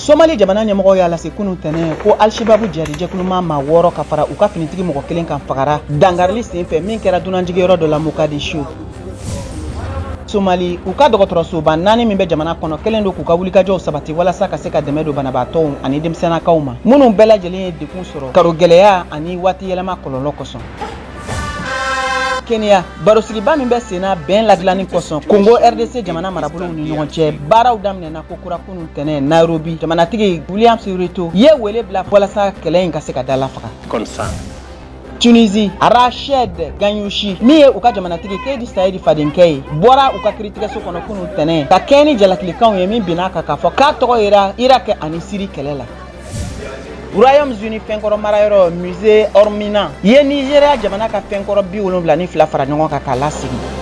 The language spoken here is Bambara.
Somali jamana ɲɛmɔgɔw y'a lase kunu tɛnɛ ko Alshababu jihadijɛkuluma maa 6 ka fara u ka finitigi mɔgɔ kelen kan fagara dankarili senfɛ min kɛra dunanjigiyɔrɔ dɔ la Mogadishu. Somali, u ka dɔgɔtɔrɔsoba 4 min bɛ jamana kɔnɔ kɛlen don k'u ka wulikajɔw sabati walasa ka se ka dɛmɛ don banabaatɔw ani denmisɛnnakaw ma minnu bɛɛ lajɛlen ye degun sɔrɔ karo gɛlɛya ani waati yɛlɛma kɔlɔlɔ kosɔn. Kenya, barosigiba min bɛ senna bɛn ladilanni kosɔn Congo RDC jamana marabolow ni ɲɔgɔn cɛ, baaraw daminɛna ko kura kunun tɛnɛ Nairobi. Jamanatigi William Ruto ye wele bila walasa kɛlɛ in ka se ka dala faga. Tunisie, Rached Ghannouchi min ye u ka jamanatigi Kais Saied fadenkɛ ye, bɔra u ka kiritigɛso kɔnɔ kunun tɛnɛ ka kɛɲɛ ni jalakilikanw ye min binna kan k'a fɔ k'a tɔgɔ yera Irak ani Syrie kɛlɛ la. Royaume-Uni fɛnkɔrɔ marayɔrɔ, Musée Elmina, ye Nigeria jamana ka fɛnkɔrɔ 72 fara ɲɔgɔn kan k'a lasegin.